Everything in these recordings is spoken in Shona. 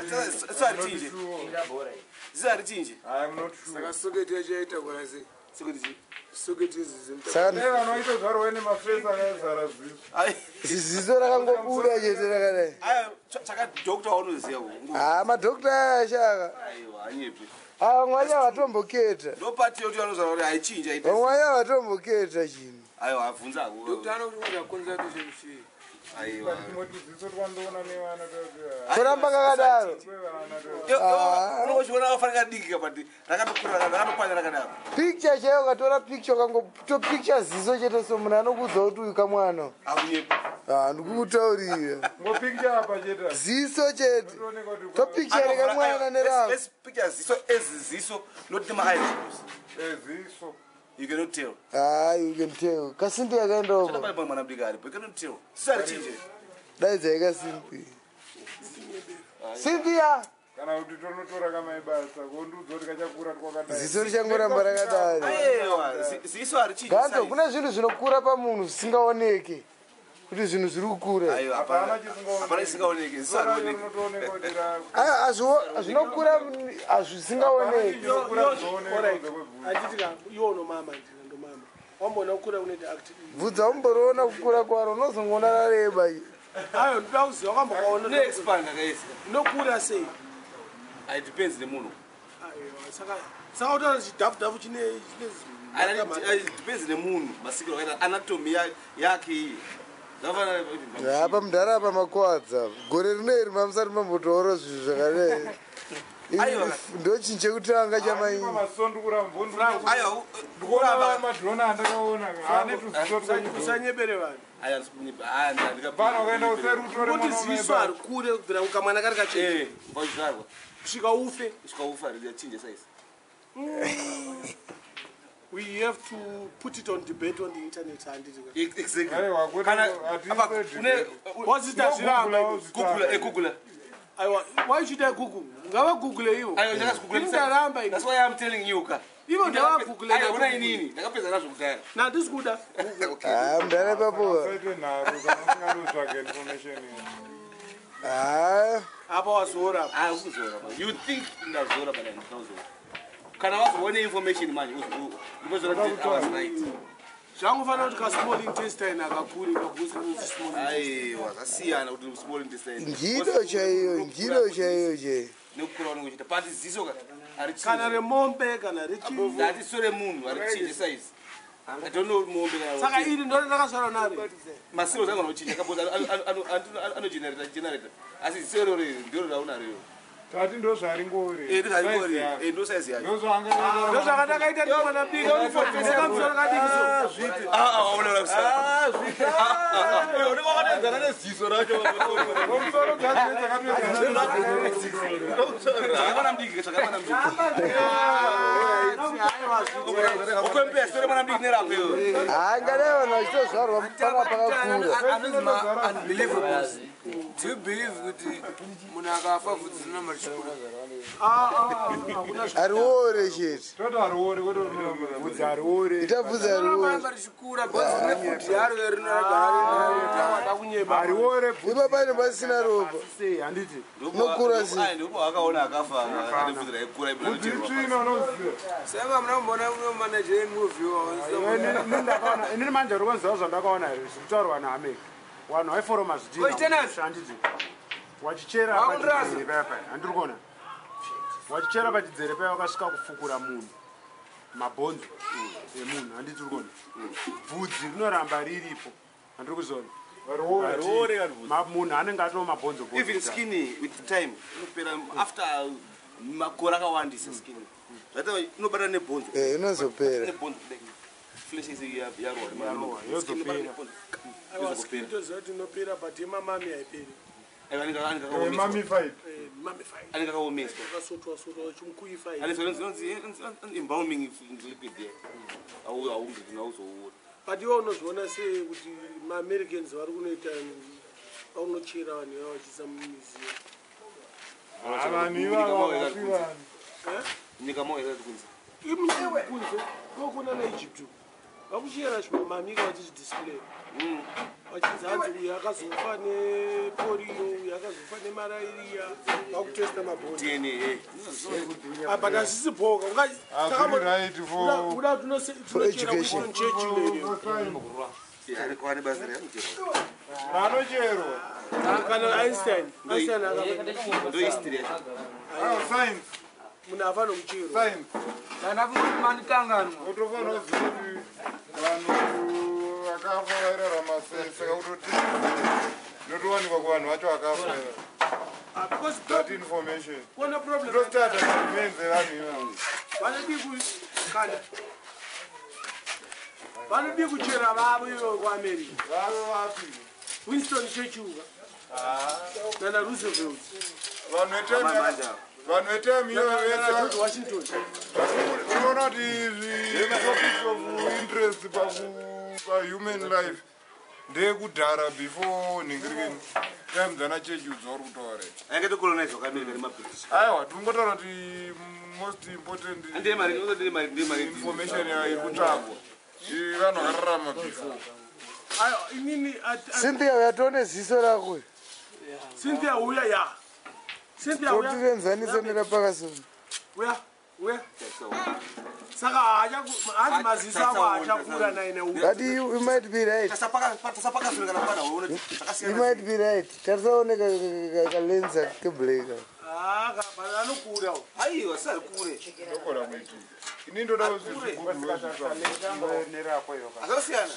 Ziso harichinje. Ziso harichinje. I'm not sure. Saka socket yacho yaitakura sei? Socket chi? Socket yezizi. Saka Dai vanhu vaitozvarwa nemafesi akazara ziso. Ai, ziso rakangobuda chete rakadai. ai, tsvaka doctor waunoziva uyu. Ha, madhokta aya shaka. Aiwa, anyepi. Ava vamwe vacho havatomboketa. Ndo pati yoti vanozvarwa kuti haichinji haite. Vamwe vacho havatomboketa chinhu. Aiwa, abvunza hako. Doctor anokuti unoda consultation fee. Aiwa. Tumwe tuziso twandoona nevana toti, Kuramba kakadaro. kwevana toti. Unochiona akafanira kadiki but rakatokura rakatokwana rakadaro. Picture chaiyo ukatora picture ukangotopicture ziso chete so munhu anokuudza kuti uyu kamwana. Akunyepi. Ha, ndikukutaurira. Ngopicture apa chete. Ziso chete. Tooneka kuti Topicture rekamwana nerako. Let's picture ziso as ziso, not nema eyebrows. Ziso. You cannot tell. Ha, you can tell. Kasimbi yakaendawo. Chakapane pamwe mwana mudiki aripo. You cannot tell. Ziso harichinje. Daidzai kasimbi. Cynthia! Kana kuti tonotora kamaibasa kondiudza kuti kachakura twakadai. Ziso richangoramba rakadai. Aiwa, ziso harichinji. Ganzo, size. kune zvinhu zvinokura pamunhu zvisingaoneki kuti zvinhu zviri kukura. Aiwa, Hapana hapana. chisingaoneki. Hapana chisingaoneki. Ziso Ziso racho harioneki. rinotooneka kuti ra- Aiwa, zvinokura hazvisingaoneki. Chinokura zvooneka kunze kwebvudzi. Handiti ka, iwe unomama, ndina ndomama. Wamboona kukura kunoita act. Bvudza umboriona kukura kwaro unozongoona rareba. Ayo, ndoda kuziva wakambokaona. Inoexpanda kaisi. Inokura sei? It depends nemunhu. Aiwa, saka utaura chidhafu-dhafu chine It depends nemunhu masikiro akaita anatomy yake iyi. Zvakafanana Apa mudhara apa makuwadza. Gore rino iri mamusati mambotaura zvinhu zvakadai. Aiwa. Ndo chinhu chekutanga chamai. Handipa masondukura mvundu. Aiwa, Ndikuona madrona andakaona ane tuziso twechidhori. Usanyebere vanhu. Aiwa, ndisikunyepa. Ah, Vanhu vakaenda kuseri utore Kuti mwana ziso wamaibasa. harikure kubvira kukamwana kari kacheche Eh, vachizvarwa. kusvika ufe. Kusvika ufa richinje size. We have to put it on debate on the internet, handiti ka. Exactly. Aiwa, kwete, Kana hatiise apa kune debate. Wazita zviramba. Google, eh, Google. Aiwa, why should I Google? Ngavagoogle ivo. Aiwa, ndakazigoogle. Ini ndaramba ini. That's why I'm telling you ka. Ivo ndavagoogle. Aiwa, kuna inini. Ndakapedza nazvo kudhaya. Nandisi kuda. Okay. Ha, mudhara ipapo. Usaite nharo kana usingadi kutsvaga information iyi. Ha, Apa wazora. Ah, ukuzora. Man. You think ndazora but handina kuzora. Kana wazoona information manje ndozora kuti I was right. Zvangofanira kuti kasmall intestine akakuri kakuzi kanonzi small intestine. Aiwa, zvasiyana kuti small intestine. ngiro chaiyo, ngiro chaiyo chaiyo. Nekukura unenge uchiita. But ziso ka harichinji. Kana remombe kana rechi. Ndati ziso remunhu harichinje size. I don't know mombe kana. Saka iri ndo rakazvarwa naro. Masiro zangu anochinja kaboza anogenerata generator. Asi ziso iroro iri ndiro raunaro iro. Tati ndozvaringori. Eh, ndozvaringori. Size yako. Eh, ndo size yacho. Ndozvaanga Ndo zvakatakaita ndi mwana mudiki. Sekamusoro kadiki so. Ah, ah, unoona kusara. Unenge wakatoenzana neziso racho. Pamusoro dzacho dzakatoenzana. Tsvaka mwana mudiki, tsvaka mwana mudiki. Ukompea sore mwana mudiki nerako iwe. Ha, ngadai vanhu vachitozvarwa pana pakakura. Anonzi ma-unbelievables. Do you believe kuti munhu akafa bvudzi rinoramba richikura? Hariore chete. Toti hariori kwete rinoramba. Bvudzi hariori. Ita bvudzi hariore. Rinoramba richikura because rine bvudzi yaro rinoragara Wada kunyeba. Hariore bvudzi Ipa pane pasina ropa. sei handiti. Unokura sei? Ndipo akaona akafa ane bvudzi raikura ibva Bvudzi rinocherwa. itsvina unoziva. Saka muna kumboona uno manager emovie Inini ndakaona, inini manje uri kuziva zvandakaona here zvikutaurwa naameka. Vanhu vaiforoma Oitenasi. zvidhina wachichera Wakundirasa. pachidzere paya paya, handiri kuona. Wachichera pachidzere paya wakasvika kufukura munhu mabhonzo emunhu, handiti uri kuona. Bvudzi rinoramba riripo, handiri kuziona. Hariore kana bvudzi. Munhu anenge atoo mabhonzo bhonzo. Even skin with time inopera after makore akawandisa skin. Zvaita inobata nebhonzo. Eh, inozopera. Nebhonzo kudai. Flesh is yarowa. Yarowa, Skin inobata yozopera. nebhonzo. Aiwa, skin toziva kuti inopera but yemamami haiperi. Aiwa, anenge akaomeswa. Mummified. Eh, mummified. Anenge akaomeswa. Akasotwa sotwa chimukuyifai. Ane zvinonzi embalming liquid there. Au au auzouona. But iwe unozviona sei kuti maAmericans vari kunoita vaunochera vanhu ivava vachiisa mumiziyo. Vanhu ivava havasi vanhu. Nyika mao yakati kunze. Imunye kunze kokuna naEgypt. Vakuchera zvimamamika vachizvidisplay, vachinzi hanzi uyu akazofa nepolio, uyu akazofa nemarairia, vakutesta mabhonzo. DNA But hazvisi bhoka. Hazviri right for- Uda For education. Ane basa reanocherwa. Vanocherwa. Kana Einstein, Einstein akaba Ndo history yacho. Ah, science. Munhu afanira kucherwa. Science. Kana manikanganwa. Utofanira kuziva kuti vanhu vakafa vairarama sei, saka kutoti inotowanikwa kuvanhu vacho vakafa. Ah, because That information. kuona problem. Tostata remains evanhu ivavo. Vanodi kana vanodi kuchera vavo ivo kuAmerica. Vave vapi? Winston Churchill nana Roosevelt. Vanhu vetime, vanhu vetime iyoyo nana vese. George Washington. Unoona kuti topics of interest pahuman life ndeyekudhara, before nhingirikeni, time dzana Churchill dzauri kutaura. Ainge tocolonizwa kuAmerica nemaBritish. Aiwa, tingotaura kuti most important Ndiye mari, ndiye mari, ndiye mari. information iri kutsvagwa, vanhu vakararama before. Ayo, inini Cynthia, uyatone ziso rako. Cynthia, uya ya Cynthia, uya. Totirenzanise nerapakasoni. Uya, uya. Saka hanzi maziso ako achakura naine uya. But you might be right. Tasapakasure kana pana uone You zvakasiyana. might be right. Tarisaone kalenza kebleka. Ah, anokura. Aiwa, sari kure. Ndokona kuitika, ini ndoda Nerako iyo ka. Azakasiyana.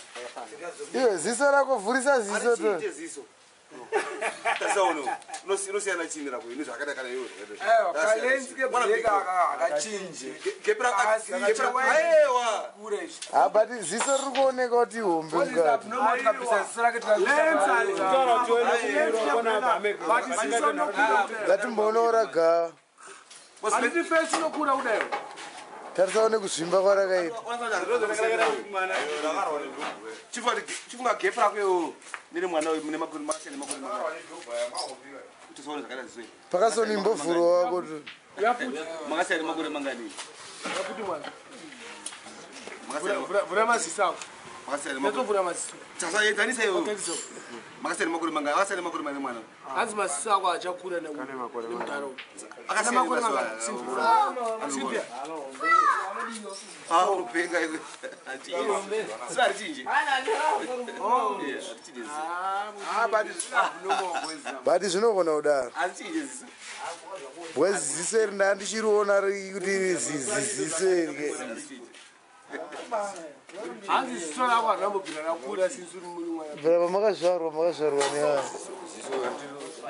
Iwe, ziso rako, vhurisa ziso to. Arichiite ziso. Tasaone. Inosiyana chini rako ine zvakada kana iwe. Aiwa, kalenzi kebleka aka hakachinji. Gepera. Asi Gepera. Aiwa. Kure izvi. Ha, but ziso riri kuoneka kuti ihombe mukati. But ziso nokura. Ngatimboonawo gava. Handiti fesi inokura kudayo? Tarisaone kuzvimba kwarakaita. Chifunga gefu rako iwo nere mwana uyu mune makore makasiyana, makore mangani? Tasaone zvakaita ziso iri. Pakasoni imbovhuro wako to. Makasiyana makore mangani? Yakuti mwana. Makasiyana. Vhura maziso ako. Makasiyana makore. Yatovhura maziso. Tasaenzanisa iwo. Tariso. Makasiyana makore mangani? Akasiyana makore mangani mwana? Hanzi maziso ako achakura nemudharaunda. Akasiyana Makore mazuva mangani? aya. Cynthia. Ah, unopenga iwe. Hachichinji. Ziso harichinji. Yeah, harichinji ziso. But zvinogona kudaro. Harichinji ziso. Because ziso iri ndandichiriona kuti ziso iri. Harichinji. Hanzi ziso rako harinambobvira rakura since uri muri mwana. Bvira pamakazvarwa, makazvarwa nevanhu.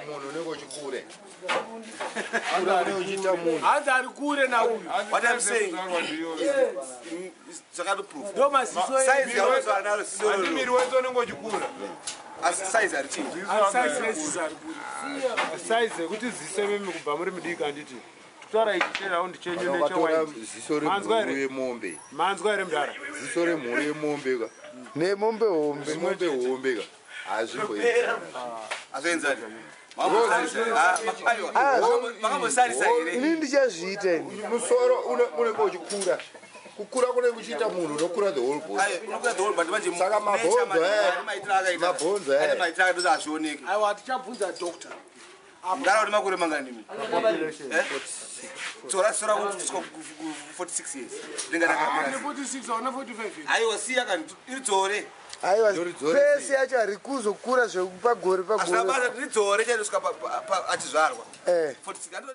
Munhu unenge uchikure, kura uchiita munhu. Hanzi ari kure nauyu. What I'm saying zvakatoproof. Ndo maziso. Size yaunozvara naro ziso Handi iroro. miri wese unenge uchikura. Asi size harichinji. Size ari kure. Saizi yekuti ziso imimi kubva muri mudiki, handiti kutaura ichi cheraundi chenyu Ukatora nechewaiti. ziso Manzwa remhuru here? yemombe. Manzwa here, mudhara? Ziso remhuru yemombe ka. Nemombe hombe. Mombe hombe ka, hazvimboenzani. Hazvienzani. Makambosarisa here? Inini ndichazviita ini. Musoro unenge uchikura, kukura kunenge kuchiita munhu unokura the whole body. Ayo, unokura the whole body manje. Saka mabhonzo aya, mabhonzo aya. Ane maitiro akaita hazvioneki. Aiwa, tichabvunza doctor. Mudhara, uri makore mangani imi? Tsora sora kusvika ku 46 years. Ringa Ane rakamira. 46, auna 45. Aiwa, siya kani iri dzore. Aiwa, Ndoridzore. pesi yacho hari kuzokura zvekupagore Hazvina pagore. basa, ridzore chaito kusvika achizvarwa. Eh. 46.